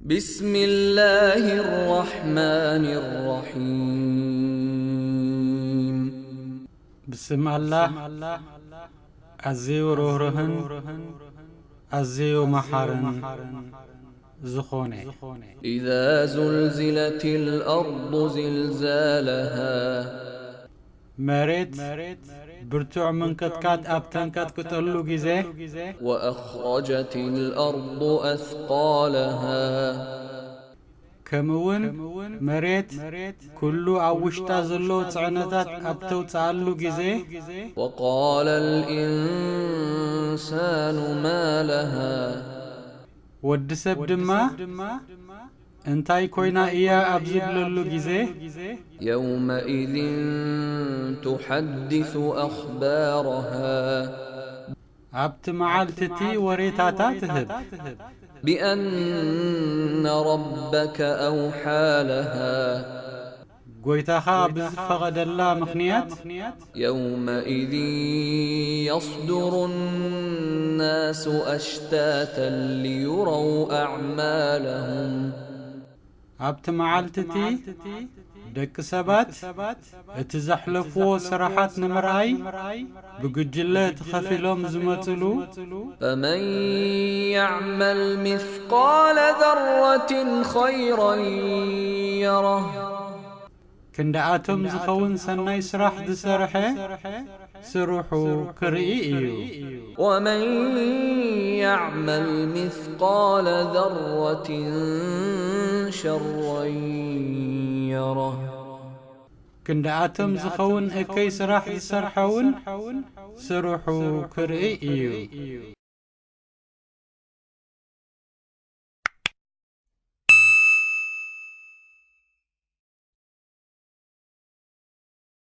بسم الله الرحمن الرحيم. ብስም ኣላህ ኣዝዩ ርህሩህን ኣዝዩ መሓርን ዝኾነ። إذا زلزلت الأرض زلزالها መሬት ብርቱዕ ምንቅጥቃጥ ኣብ ተንቀጥቅጠሉ ግዜ وأخرجت الأرض أثقالها ከምኡውን መሬት ኩሉ ኣብ ውሽጣ ዘሎ ጽዕነታት ኣብ ተውጽኣሉ ግዜ وقال الإنسان ما لها ወዲ ሰብ ድማ እንታይ ኮይና እያ ኣብ ዝብለሉ ግዜ يومئذ تحدث أخبارها ኣብቲ መዓልቲ እቲ ወሬታታ ትህብ بأن ربك أوحى لها ጎይታኻ ብዝፈቐደላ ምኽንያት يومئذ يصدر الناس أشتاتا ليروا أعمالهم ኣብቲ መዓልቲ እቲ ደቂ ሰባት እቲ ዘሕለፍዎ ስራሓት ንምርኣይ ብጉጅለ ተኸፊሎም ዝመፅሉ فمن يعمل مثقال ذرة خيرا يره ክንድኣቶም ዝኸውን ሰናይ ስራሕ ዝሰርሐ ስርሑ ክርኢ እዩ። ومن يعمل مثقال ذرة شرا يره ክንድኣቶም ዝኸውን እከይ ስራሕ ዝሰርሐ እውን ስርሑ ክርኢ እዩ።